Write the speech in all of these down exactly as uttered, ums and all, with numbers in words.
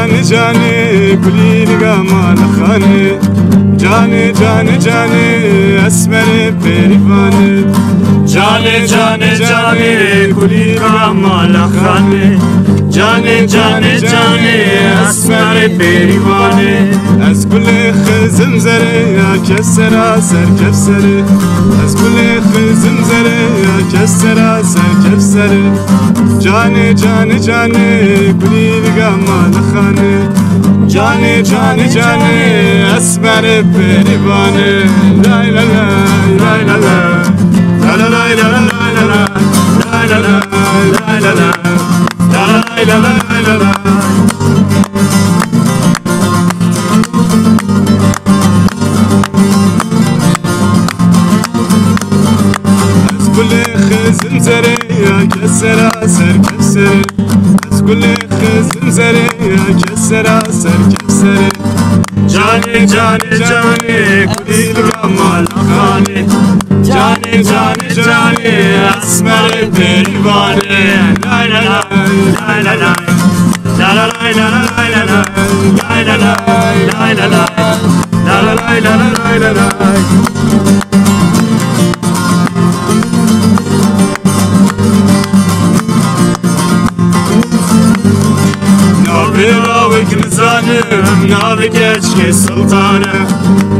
Canê canê gulî niga malexanê. Canê canê canê esmerê pêrîvanê. Canê canê canê gulî niga malexanê. Canê canê canê esmerê pêrîvanê. Ez gulê xizim zerê ya kevsera ser kevserê. Ez gulê xizim zerê ya kevsera ser kevserê. Canê canê canê gulî niga malexanê. Canê canê canê esmerê pêrîvanê. Lay la lay, lay la lay. La la lay, la la lay, la la. Lay la lay, lay la lay. La la lay, la la lay, la la. Ez gulê xizim zerê ya kesera ser kesere. Ez gulê xizim zerê ya kesera ser kesere. Canê canê canê gulî niga malexanê. Canê canê canê esmerê pêrîvanê. Lay la lay, lay la lay. La la lay, la la lay, la la. Lay la lay, lay la lay. La la lay, la la lay, la la. Navê lawik nizanim, navê keçikê Siltan e.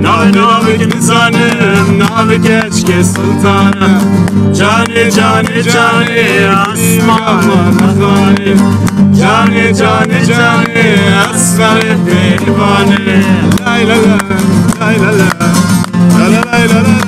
Navê lawik nizanim, navê keçikê Siltan e. Canê canê canê asma malexanê. Canê canê canê esmerê pêrîvanê. Lay la lay, lay la lay. La la lay, la la